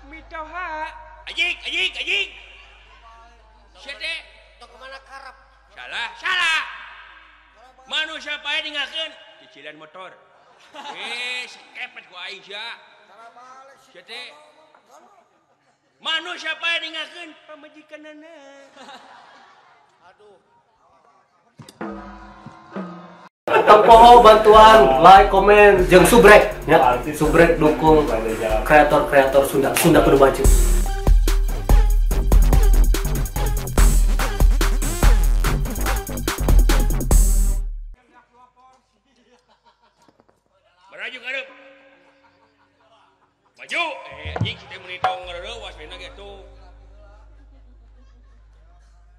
Mitoha. Ajik, ajik, ajik. Sia teh tong mana karep. Salah, salah. Manusia pae ninggalkeun cicilan motor. Eh, sekepet ku aing sia. Sia teh manusia pae ninggalkeun pamajikanana. Aduh. Tempoho bantuan, like, komen, jeung subrek ya. Subrek dukung kreator-kreator Sunda, Sunda kudu maju. Maju karep. Maju. Eh, anjing kita meuni tong ngareuwas we gitu.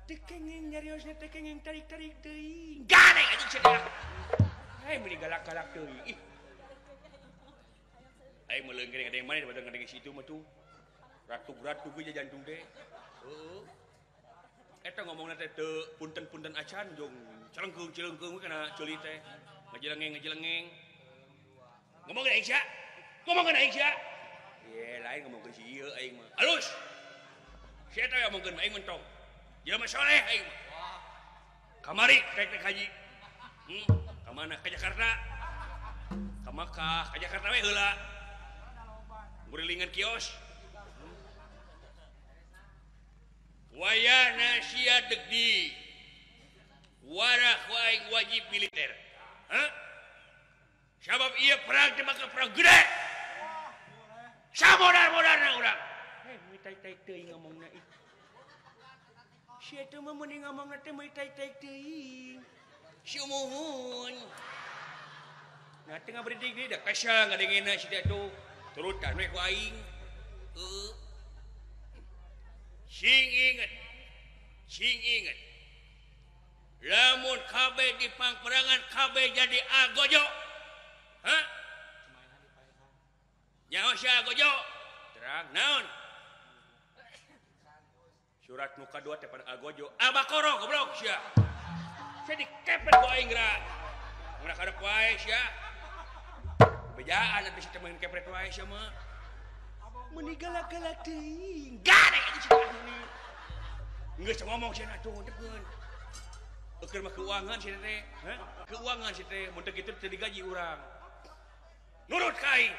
Teu kenging nyariosna teu kenging tarik-tarik teuing. Gane anjing sia. Hei meuni galak-galak teuing. Ih. Aing meuleung geuning ada yang mana batur ngadenge situ mah tuh. Ratug-ratug ge jantung teh. Heeh. Eta ngomongna teh teu punten-punten acan jong celengkeung-celengkeung we kana ceuli teh. Ngajelengeng-ngajelengeng. Ngomongkeun aing sia. Ngomongkeun aing sia. Ye, lain ngomongkeun si ieu aing mah. Alus. Sia teh ngomongkeun aing mentong. Jelema soleh aing mah. Kamari rek-rek haji. Ka mana? Ka Jakarta. Ka Makkah, ka Jakarta we heula. Ngurilingan kios. Wayahna sia deuk di warah ku aing wajib militer. Hah? Sabab ieu perang teh bakal perang gede. Samodar-modarna urang. Heh, meuni taik-taik teuing ngomongna ih. Sia teh mah meuni ngomongna teh meuni taik-taik teuing. Sumuhun. Nah teu ngabeuredik deui da kasal ngadengena si tuh. Turutan we ku aing. Heuh. Sing inget. Sing inget. Lamun kabeh di pangperangan kabeh jadi agojo. Hah? Nyaho sia agojo? Terang naon? Surat nu kadua teh pada agojo. Abakoro goblok sia. Sia dikepet ku aing geura. Mun kadep wae sia. Bejaan atuh sia teh main kepret wae sia mah. Meuni galak-galak teuing. Gade anjing sia meuni. Geus ngomong sia atuh teukeun. Eukeun mah keuangan sia teh. Hah? Keuangan sia teh mun teu kitu teu digaji urang. Nurut ka aing.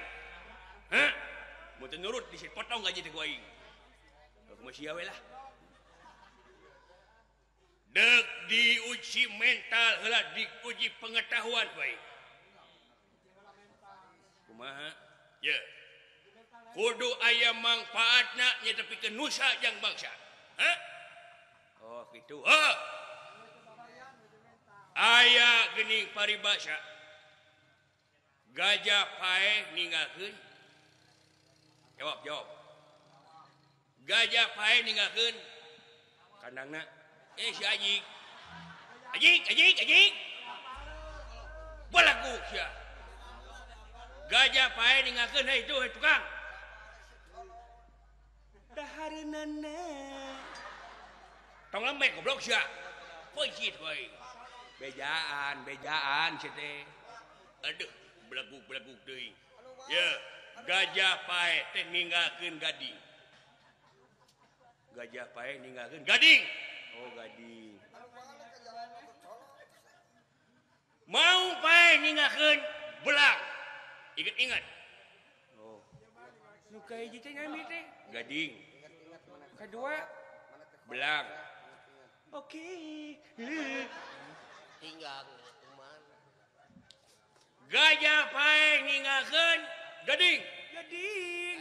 Hah? Mun teu nurut dipotong gaji teh ku aing. Kumaha sia we lah. Deuk diuji mental heula diuji pengetahuan ku aing. Kumaha? Ye. Kudu aya mangfaatna nya tepikeun nusa jeung bangsa. Hah? Oh kitu. Heuh. Aya geuning paribasa. Gajah paeh ninggalkeun. Jawab, jawab. Gajah paeh ninggalkeun kandangna. Eh si ajik. Ajik, ajik, ajik. Balagu sia. Gajah paeh ninggalkeun hei tuh hei tukang. Dahareunana. Tong lembek goblok sia. Poicit we. Bejaan, bejaan sia teh. Aduh, beleguk-beleguk deui. Ye, gajah paeh teh ninggalkeun gading. Gajah paeh ninggalkeun gading. Oh, gading. Mau paeh ninggalkeun belang. Ingat-ingat. Oh. Nu kahiji teh nami teh gading. Kadua belang. Oke. Hingga kuman. Gajah paeh ninggalkeun gading. Gading.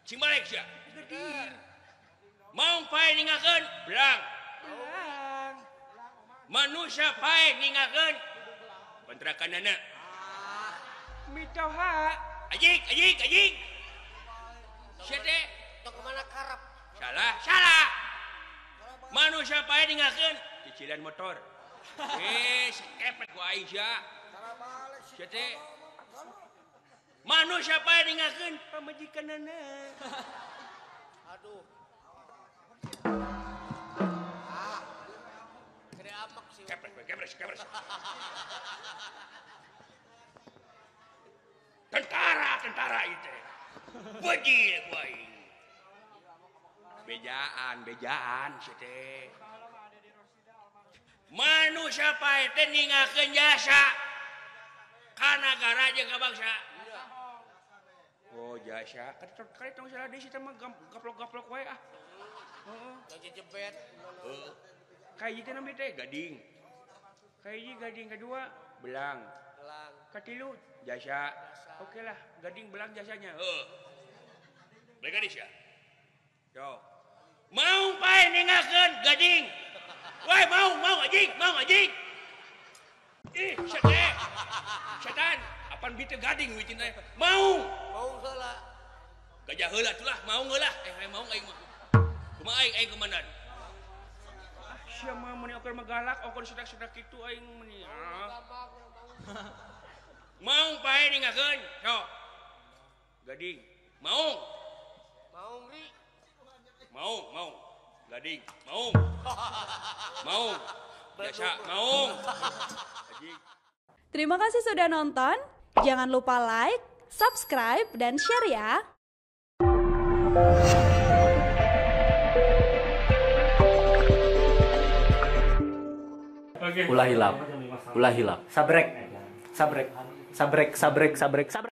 Cing balik sia. Gading. Maung paeh ninggalkeun belang. Belang. Manusia paeh ninggalkeun kontrakanana. Mitoha. Ajik, ajik, ajik. Sia teh tong mana karep. Salah, salah. Manusia paeh ninggalkeun cicilan motor. Eh, sekepet ku aing sia. Sia teh manusia paeh ninggalkeun pamajikanana. Aduh. Ah. Gede amak sih. Kepret, kepret, kepret. Tentara, tentara itu. Bejil ku aing. Bejaan, bejaan sia teh. Manusia pae teh ninggalkeun jasa ka nagara jeung ka bangsa. Oh jasa, kan tong salah deui sia mah gaplok-gaplok wae ah. Heeh. Jejebet. Heeh. Kahiji teh namanya teh gading. Kahiji gading kedua belang. Belang. Katilu jasa. Oke lah, gading belang jasanya. Heeh. Beli gadis ya? Yo. Mau pae ninggalkeun gading. Woi, mau anjing, mau anjing. Ih, setan. Setan, apaan bite gading wicin teh. Mau. Mau heula. Gajah heula tulah, mau heula. Mau aing mah. Kumaha aing aing komandan? Ah, sia mah meuni oker mah galak, oker sedak-sedak kitu aing meuni. Ah. Mau pae ninggalkeun. Sok. Gading, mau. Mau ri. Mau, mau. Gading, mau. Mau. Jasa, mau. Anjing. Terima kasih sudah nonton. Jangan lupa like, subscribe, dan share ya. Ulah hilap. Ulah hilap. Sabrek. Sabrek. Sabrek, sabrek, sabrek, sabrek.